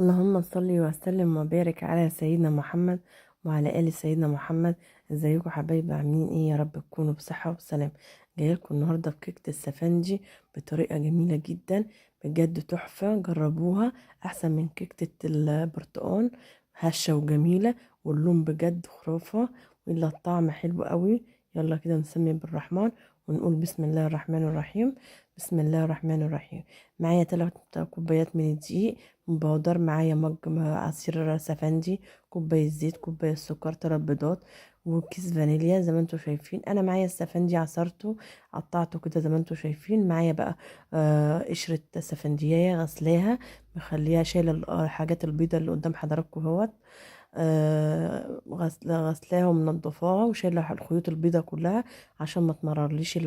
اللهم صل وسلم وبارك على سيدنا محمد وعلى آل سيدنا محمد. ازيكم حبايبي؟ عاملين ايه؟ يا رب تكونوا بصحة وسلام. جايلكم النهارده بكيكة السفندي بطريقة جميلة جدا، بجد تحفة، جربوها احسن من كيكة البرتقال، هشة وجميلة واللون بجد خرافة وإلا الطعم حلو قوي. يلا كده نسمي بالرحمن ونقول بسم الله الرحمن الرحيم. بسم الله الرحمن الرحيم. معايا 3 كوبايات من الدقيق بودر، معايا مج عصير سفندي، كوباية زيت، كوباية سكر، 3 بيضات، وكيس فانيليا زي ما انتم شايفين. انا معايا السفندي عصرته قطعته كده زي ما انتم شايفين. معايا بقى قشرة سفندية غسلاها مخليها شايله الحاجات البيضة اللي قدام حضراتكم اهوت، غسلاها ومنضفاها وشايله الخيوط البيضة كلها عشان ما تمررليش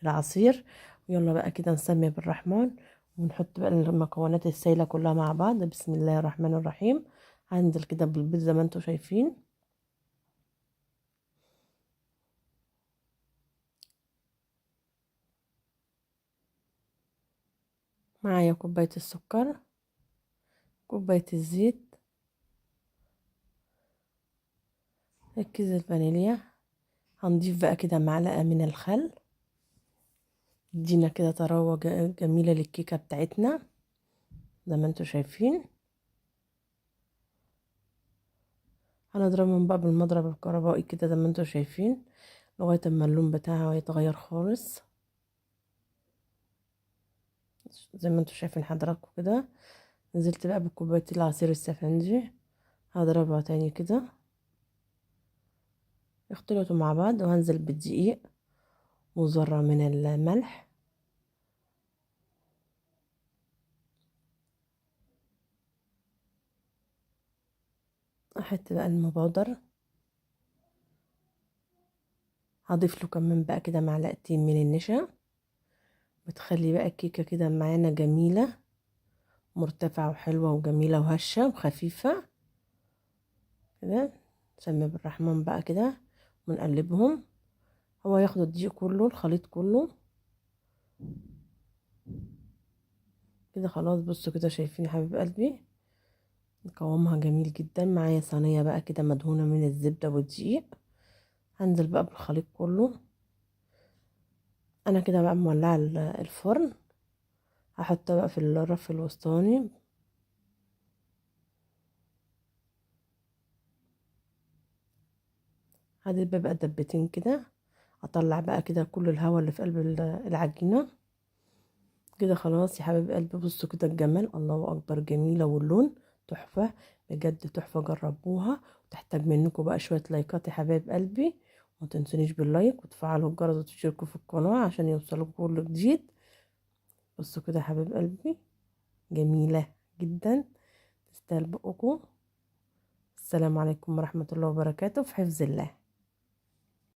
العصير. يلا بقى كده نسمي بالرحمن ونحط بقى المكونات السايله كلها مع بعض. بسم الله الرحمن الرحيم. هنزل كده بالبيض زي ما انتم شايفين. معايا كوباية السكر، كوباية الزيت، الكيس الفانيليا. هنضيف بقى كده معلقه من الخل، ادينا كده طراوه جميلة للكيكه بتاعتنا زي ما انتم شايفين. هنضربهم بقى بالمضرب الكهربائي كده زي ما انتم شايفين لغاية اما اللون بتاعه يتغير خالص زي ما انتم شايفين حضراتكم كده. نزلت بقى بكوبايه العصير السفنجي، هضربها تاني كده يختلطوا مع بعض، وهنزل بالدقيق وذره من الملح. احط بقى المبودر، هضيف له كمان بقى كده معلقتين من النشا، بتخلي بقى الكيكه كده معانا جميلة مرتفعة وحلوه وجميلة وهشه وخفيفة كده. نسمي بالرحمن بقى كده ونقلبهم، هو ياخد الدقيق كله الخليط كله كده. خلاص بصوا كده شايفين يا حبيب قلبي قوامها جميل جدا. معايا صينية بقى كده مدهونه من الزبدة والدقيق، هنزل بقى بالخليط كله. انا كده بقى مولعه الفرن، هحطها بقى في الرف الوسطاني. هدب بقى دبتين كده، اطلع بقى كده كل الهواء اللي في قلب العجينة كده. خلاص يا حبيب قلبي بصوا كده الجمال، الله اكبر، جميلة واللون تحفة بجد تحفة، جربوها. وتحتاج منكم بقى شوية لايكات يا حبايب قلبي، وما تنسونيش باللايك وتفعلوا الجرس وتشتركوا في القناة عشان يوصلكم كل جديد. بصوا كده يا حبايب قلبي جميلة جدا، تستاهل بقكم. السلام عليكم ورحمة الله وبركاته، في حفظ الله.